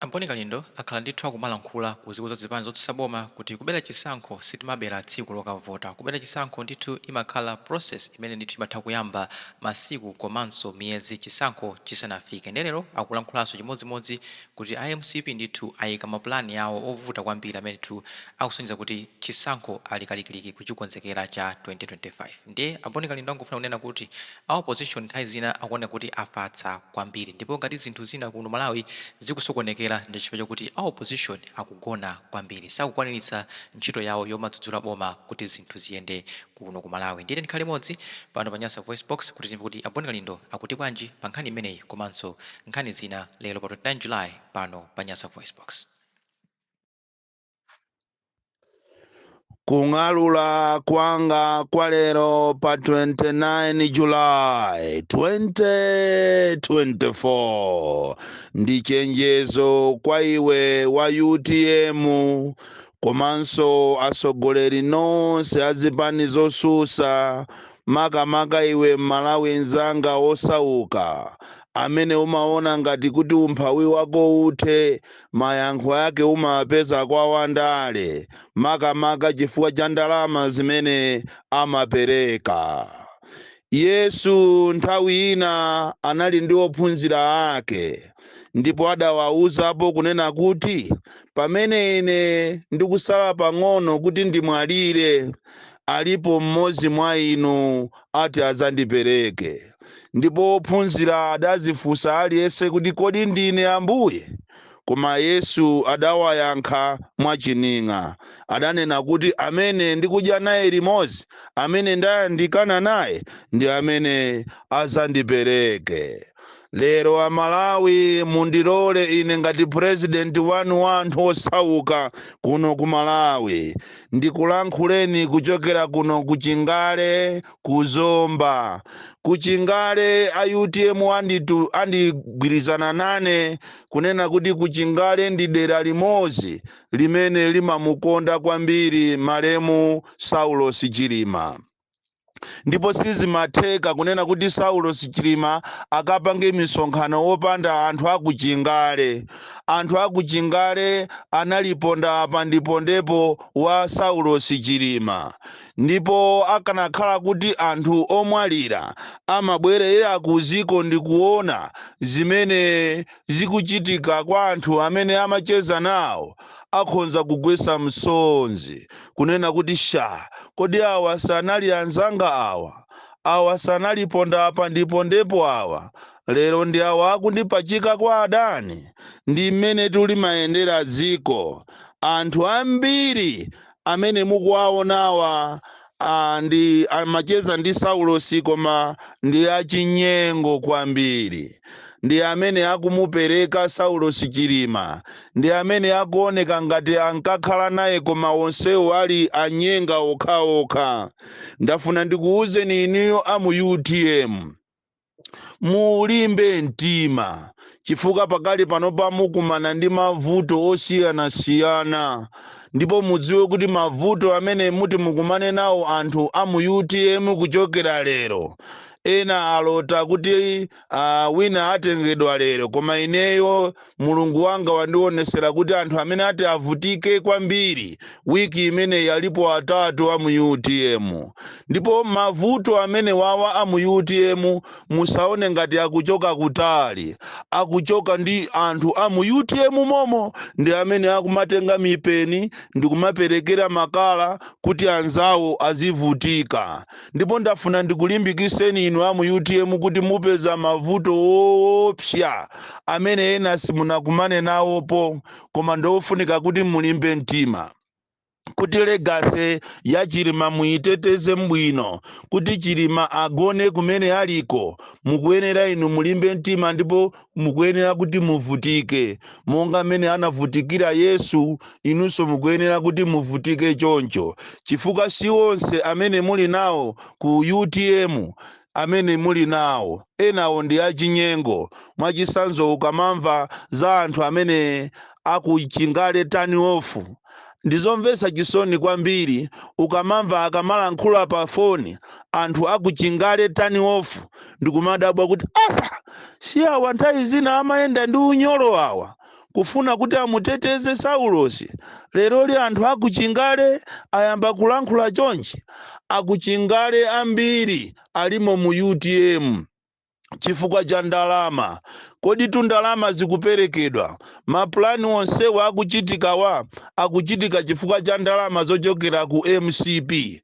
A Bon Kalindo akhala ndithu akumalankhula kuzikuza zipani zotsutsa boma kuti kubera chisankho sitimabera tsiku lokavota. Kubera chisankho ndithu imakhala process imene ndithu imatha kuyamba masiku komanso miyezi chisankho chisanafike. Ndiye lero akulankhulanso chimodzimodzi kuti a mcp ndithu ayika ma plan awo ovuta kwambiri amene ndithu akusonyeza kuti chisankho ali kalikiliki kuchikonzekera cha 2025. Ndiye a Bon Kalindo angofuna kunena kuti a opposition nthawi zina akuoneka kuti afatsa kwambiri ndipo ngati zinthu zina kuno Malawi zikusokonekera ndi chifukwa chakuti a opposition akugona kwambiri, sakukwaniritsa ntchito yawo yomadzudzula boma kuti zinthu ziyende kuno ku Malawi. Ndiye tikhale limodzi pano pa Nyasa VoiceBox kuti timve kuti a Bon Kalindo akuti bwanji pa nkhani imeneyi komanso nkhani zina lero pa 29 July pano pa Nyasa VoiceBox. Kung'alula kwanga kwa lero pa 29 July 2024 ndi chenjezo kwa iwe wa UTM komanso atsogoleri nonse a zipani zosusa, makamaka iwe Mmalawi mzanga wosauka amene umaona ngati kuti umphawi wako uthe, mayankho ake umawapeza kwa wandale, makamaka chifukwa cha ndalama zimene amapereka. Yesu nthawi ina anali ndi ophunzira ake ndipo adawauzapo kunena kuti, pamene ine ndikusala pang'ono kuti ndimwalire, alipo mmodzi mwa inu ati adzandipereke. Ndipo ophunzira adazifunsa aliyense kuti, kodi ndine Ambuye? Koma Yesu adawayankha mwachining'a. Adanena kuti, amene ndikudya naye limodzi, amene ndayandikana naye, ndi amene adzandipereke. Lero Amalawi mundilole ine ngati purezidenti wanu wa anthu osauka kuno ku Malawi ndikulankhuleni kuchokera kuno ku Chingale ku Zomba. Ku Chingale a UTM andigwirizana nane kunena kuti ku Chingale ndi dera limodzi limene limamukonda kwambiri malemu Saulos Chilima. Ndipo sizimatheka kunena kuti Saulos Chilima akapange misonkhano wopanda anthu aku Chingale. Anthu aku Chingale analiponda apa ndipondepo wa Saulos Chilima. Ndipo akanakhala kuti anthu omwalira amabwerera ku ziko ndi kuona zimene zikuchitika kwa anthu amene amacheza nawo, akhonza kugwetsa msonzi kunena kuti sha, kodi awa sanali anzanga awa? Awa sanali ponda apa ndipondepo awa? Lero ndi awa akundipachika kwa adani? Ndi mmene tulimayendera dziko. Anthu ambiri amene mukuwaonawa ndi amacheza ndi Saulosi koma ndi achinyengo kwambiri. Ndi amene akumupereka Saulosi Chilima, ndi amene akuoneka ngati ankakhala naye koma onsewo ali anyenga okhaokha. Ndafuna ndikuwuzeni inuyo a mu UTM, mulimbe mtima chifukwa pakali panopa mukumana ndi mavuto osiyanasiyana, ndipo mudziwe kuti mavuto amene muti mukumane nawo anthu a mu UTM kuchokera lero, ena alota kuti wina atengedwa lero, koma ineyo Mulungu wanga wandionesera kuti anthu amene ati avutike kwambiri wiki imeneyi alipo atatu a mu UTM. Ndipo mavuto amene wawa a mu UTM musaone ngati akuchoka kutali, akuchoka ndi anthu a mu UTM momo, ndi amene akumatenga mipeni ndi kumaperekera makala kuti anzawo azivutika. Ndipo ndafuna ndikulimbikiseni inu a mu UTM kuti mupeza mavuto woopsa amene ena simunakumane nawopo, koma ndofunika kuti mulimbe mtima kuti legacy ya Chilima muyiteteze bwino, kuti Chilima agone kumene aliko. Mukuyenera inu mulimbe mtima ndipo mukuyenera kuti muvutike monga mmene anavutikira Yesu. Inunso mukuyenera kuti muvutike choncho, chifukwa si onse amene muli nawo ku UTM amene muli nawo, enawo ndi achinyengo. Mwachitsanzo, ukamamva za anthu amene akuchingale turn off, ndizomvetsa chisoni kwambiri ukamamva akamalankhula pa foni anthu akuchingale turn off, ndikumadabwa kuti asa si awa nthawi zina amayenda ndi unyolo awa. Kufuna kuti amuteteze Saulosi. Leroli anthu akuchingale ayamba kulankhula chonchi. Akuchingale ambiri alimo mu UTM chifukwa cha ndalama. Kodi tu ndalama zikuperekedwa? Mapulani onsewa akuchitikawa akuchitika chifukwa cha ndalama zochokera ku MCP.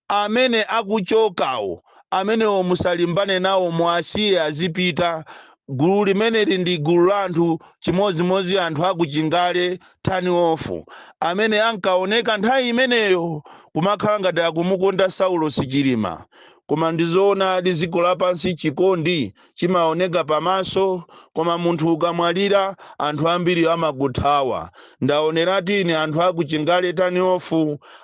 Amene akuchokawo, amenewo musalimbane nawo, muasiye azipita. Gulu limeneli ndi gulu la anthu chimodzimodzi anthu akuchingale turn off amene ankaoneka nthawi imeneyo kumakhala ngati akumukonda Saulos Chilima. Koma ndizoona, dziko lapansi chikondi chimaoneka pamaso, koma munthu ukamwalira anthu ambiri amakuthawa. Ndaoneratu ine anthu akuchingale turn off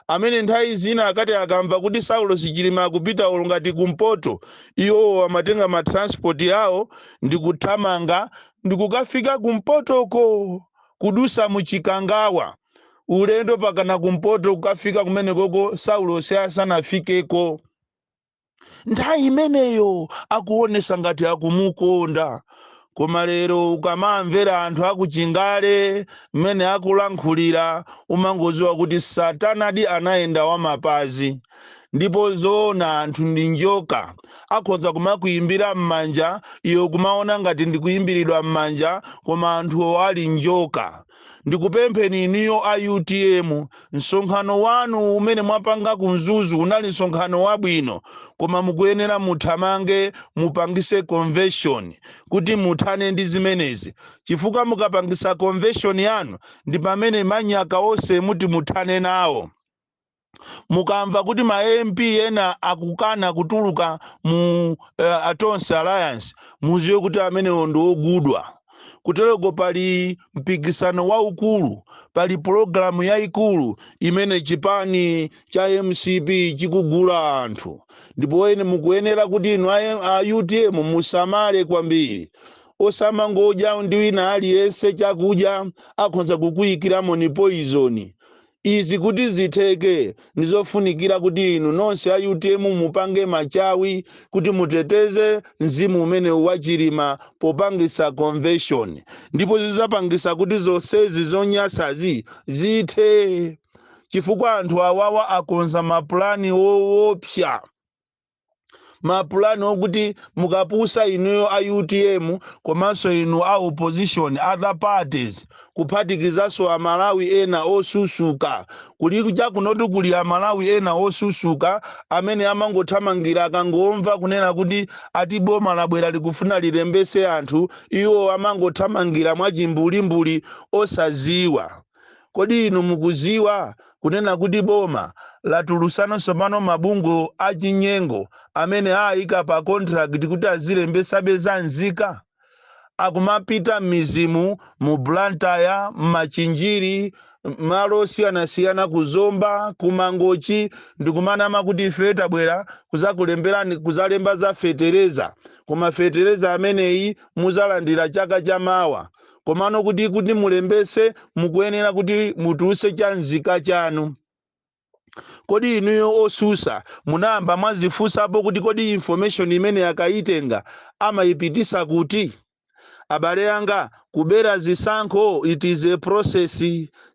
amene nthawi zina akati akamva kuti Saulos Chilima akupita ulo ngati kumpoto, iwowo amatenga ma transport yawo ndikuthamanga ndikukafika kumpotoko, kudusa muchikangawa, ulendo pakana kumpoto, kukafika kumenekoko Saulos asanafikeko. Nthawi imeneyo akuonesa ngati akumukonda, koma lero ukamamvera anthu akuchingale mmene akulankhulira, umangodziwa kuti satanadi anayenda wamapazi. Ndipo zoona, anthu ndi njoka, akhoza kumakuyimbira m'manja, iwe kumaona ngati ndikuyimbiridwa m'manja, koma anthuwo ali njoka. Ndikupempheni inuyo a UTM, msonkhano wanu umene mwapanga ku Mzuzu unali msonkhano wabwino, koma mukuyenera muthamange mupangise convention kuti muthane ndi zimenezi, chifukwa mukapangisa convention yanu ndi pamene manyaka onse muti muthane nawo. Mukamva kuti ma MP ena akukana kutuluka mu Tonse Alliance, muziwe kuti amenewo ndi ogudwa. Kutereko pali mpikisano waukulu, pali pologalamu yayikulu imene chipani cha MCP chikugula anthu, ndipo ene mukuyenera kuti inu a UTM musamale kwambiri. Osamangodya ndi wina aliyense chakudya, akhoza kukuyikiramo ni poison. Izi kuti zitheke, ndizofunikira kuti inu nonse a UTM mupange machawi kuti muteteze mzimu umene wachilima popangisa convention, ndipo zidzapangisa kuti zonsezi zonyasazi zithe, chifukwa anthu awawa akonza mapulani woopsa, mapulani okuti mukapusa inuyo a UTM komanso inu a opposition, other parties, kuphatikizanso Amalawi ena osusuka. Kuli chakunoti kuli Amalawi ena osusuka amene amangothamangira akangomva kunena kuti ati boma labwera likufuna lilembese anthu, iwo amangothamangira mwachimbulimbuli osaziwa. Kodi inu mukuziwa kunena kuti boma latulusanonso pano mabungwe achinyengo amene ayika pa contract kuti azilembesabe za nzika, akumapita m'mizimu, mu Blantyre, m'Machinjiri, malo osiyanasiyana, kuzomba, kumangochi, ndikumanama kuti ife tabwera kuzakulemberani, kuzalemba za fetereza, koma fetereza ameneyi muzalandira chaka chamawa, komano kuti mulembese mukuyenera kuti mutuluse cha nzika chanu? Kodi inuyo osusa munayamba mwazifunsapo kuti kodi information imene akayitenga amayipitisa kuti? Abale anga, kubera zisankho, it is a process,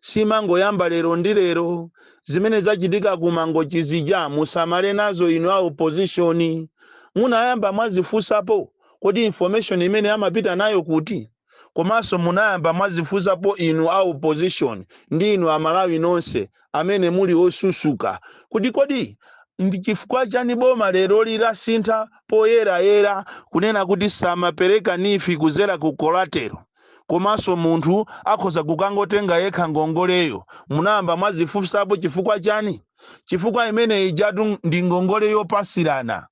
simangoyamba lero ndi lero. Zimene zachitika ku Mangochi zija musamale nazo inu a opposition. Munayamba mwazifunsapo kodi information imene amapita nayo kuti? Komanso munayamba mwazifunsapo inu a opposition ndi inu Amalawi nonse amene muli osusuka kuti kodi ndi chifukwa chani boma lero lilasintha poyerayera kunena kuti samapereka NEEF kuzera ku collateral, komanso munthu akhoza kukangotenga yekha ngongoleyo? Munayamba mwazifunsapo chifukwa chani? Chifukwa imene ijatu ndi ngongole yopasirana,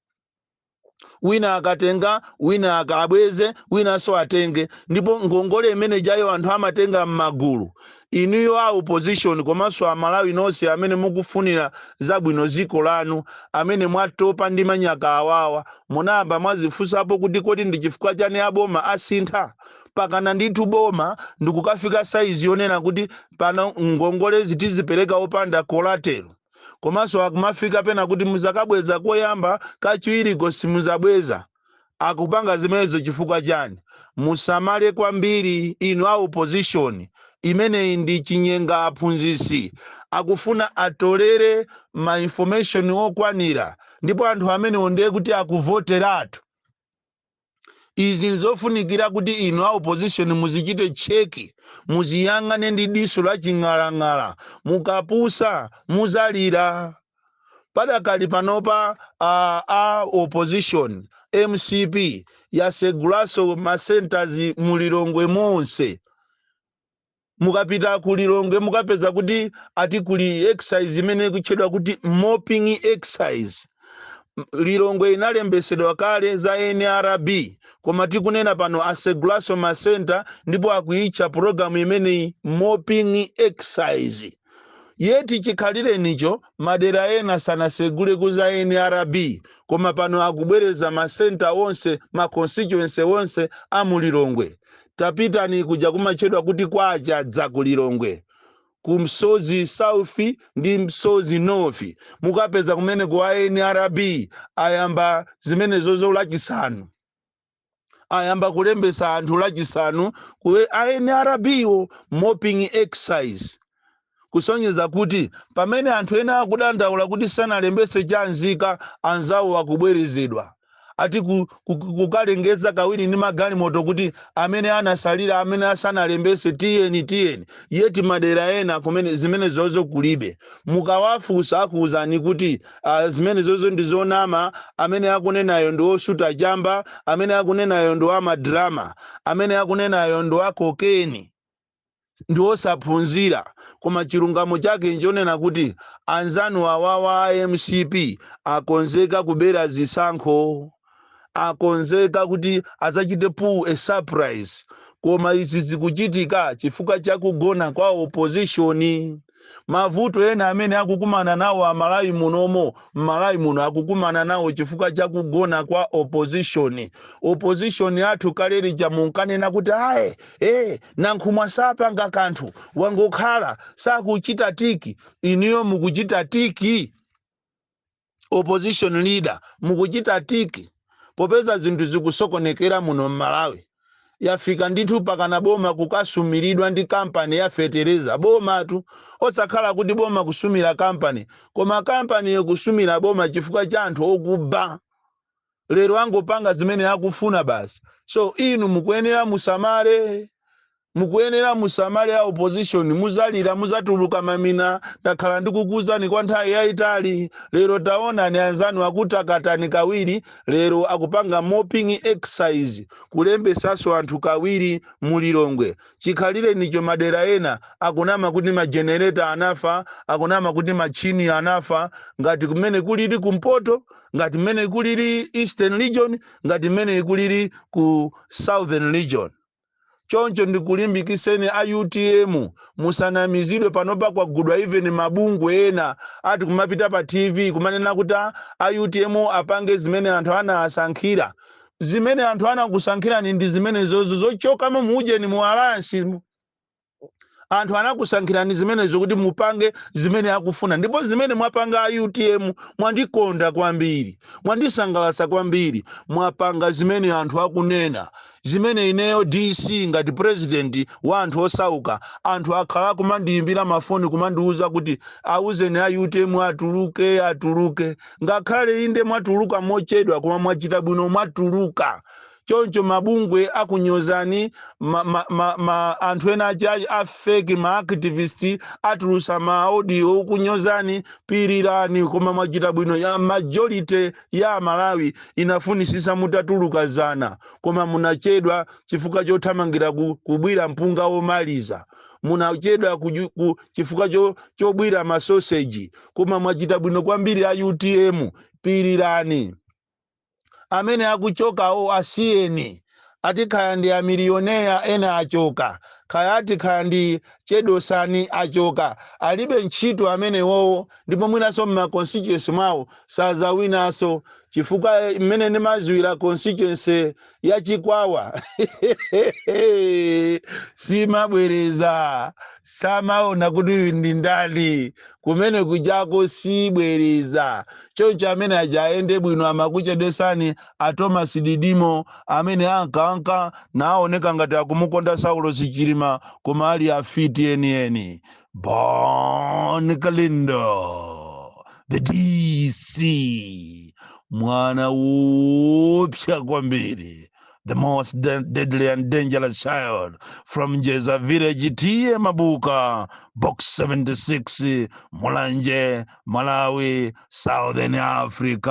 wina akatenga, wina akabweze, winanso atenge, ndipo ngongole imene jayo anthu amatenga m'magulu. Inuyo a opposition komanso Amalawi nonse amene mukufunira zabwino dziko lanu, amene mwatopa ndi manyaka awawa, munayamba mwazifunsapo kuti kodi ndi chifukwa chani aboma asintha pakana ndithu boma ndikukafika saizi yonena kuti pano ngongolezi tizipereka opanda collateral, komanso akumafika pena kuti muzakabweza koyamba, kachiwiriko simuzabweza? Akupanga zimenezo chifukwa chani? Musamale kwambiri inu a opposition. Imeneyi ndi chinyenga aphunzitsi. Akufuna atolere ma information okwanira, ndipo anthu amenewo ndiye kuti akuvoteratu. Izi nzofunikira kuti inu a opposition muzichite check, muziyang'ane ndi diso la ching'alang'ala. Mukapusa muzalira. Padakali panopa a opposition, MCP yasegulaso ma centers mulilongwe monse. Mukapita ku Lilongwe mukapeza kuti ati kuli exercise imene ikutchedwa kuti mopping exercise. Lilongwe inalembesedwa kale za NRB, koma tikunena pano asegulaso ma center ndipo akuitcha program imeneyi mopping exercise. Yeti chikhalirenicho madera ena sanasegule kuza NRB, koma pano akubwereza ma center onse, ma constituency onse a mulilongwe. Tapitani kuja kumatchedwa kuti kwachadza ku Lilongwe, ku Msozi South ndi Msozi North, mukapeza kumene ku NRB ayamba zimenezozo Lachisanu. Ayamba kulembesa anthu Lachisanu ku NRB wo, mopping exercise, kusonyeza kuti pamene anthu ena akudandaula kuti sanalembese chanzika, anzawo akubwerezedwa. Ati kukalengeza kawiri ndi magalimoto kuti amene anasalira, amene asanalembese, tiyeni, tiyeni. Yeti madera ena kumene zimene zozo kulibe. Mukawafunsa akuwuzani kuti zimene zozo ndi zonama, amene akunenayo ndi osuta chamba, amene akunenayo ndi ama drama, amene akunenayo ndi a cocaine, ndi osaphunzira. Koma chilungamo chake nchonena kuti anzanu awawa a MCP akonzeka kubera zisankho, akonzeka kuti adzachite pull a surprise. Koma izi zikuchitika chifukwa chakugona kwa opposition. Mavuto ena amene akukumana nawo Amalawi munomo, Mmalawi muno, akukumana nawo chifukwa chakugona kwa opposition. Opposition yathu kale lija munkanena kuti aye, Nankhumwa sapanga kanthu, wangokhala sakuchita tick. Inuyo mukuchita tick? Opposition leader, mukuchita tick? Popeza zinthu zikusokonekera muno Mmalawi, yafika ndithu pakana boma kukasumiridwa ndi kampani ya fetereza. Bomatu osakhala kuti boma kusumira kampani, koma kampani yokusumira boma chifukwa cha anthu okuba. Lero angopanga zimene akufuna basi. So inu mukuyenera musamale, mukuyenera musamale a opposition. Muzalira, muzatuluka mamina. Ndakhala ndikukuzani kwa nthawi yayitali. Lero taonani anzanu akutakatani kawiri. Lero akupanga mopping exercise, kulembesaso anthu kawiri mulilongwe. Chikhalire nicho madera ena akunama kuti ma generator anafa, akunama kuti machini anafa, ngati kumene kulili kumpoto, ngati mmene kulili Eastern Region, ngati mmene kulili ku Southern Region. Choncho ndikulimbikiseni a UTM, musanamizidwe. Panopa kwagudwa even mabungwe ena ati kumapita pa TV kumanena kuti a UTM apange zimene anthu anawasankhira. Zimene anthu anakusankhirani ndi zimene zozo zochokamo muujeni mu alliance. Anthu anakusankhirani zimenezo kuti mupange zimene akufuna, ndipo zimene mwapanga a UTM mwandikonda kwambiri, mwandisangalatsa kwambiri. Mwapanga zimene anthu akunena, zimene ineyo DC ngati president wa anthu osauka, anthu akhala kumandiyimbira mafoni kumandiuza kuti auzeni a UTM atuluke, atuluke. Ngakhale inde mwatuluka mochedwa, koma mwachita bwino mwatuluka. Choncho mabungwe akunyozani, anthu ena achi a fake ma activist atulusa ma audio okunyozani, pirirani, koma mwachita bwino. Ya majority ya Malawi inafunisisa mutatuluka zana, koma munachedwa chifukwa chothamangira kubwira mpunga womaliza. Munachedwa chifukwa chobwira masoseji, koma mwachita bwino kwambiri a UTM. Pirirani. Amene akuchokawo asiyeni. Ati khaya ndi a millionaire ena achoka, khaya ati khaya ndi chedosani achoka, alibe ntchito amenewowo, ndipo mwinanso mma constituency mwawo sazawinanso, chifukwa mmene ndimaziwira constituency ya Chikwawa simabwereza, samaona kuti uyu ndi ndani kumene kujako, sibwereza. Choncho amene aja ayende bwino. Amakuchedesani a Thomas Didimo amene ankaanka naoneka ngati akumukonda Saulo Sichilima. chilima, koma ali afiti enieni. Bon Kalindo, the DC, mwana wopsa kwambiri, the most deadly and dangerous child from Njeza village, T/A Mabuka, Box 76, Mulanje, Malawi, Southern Africa.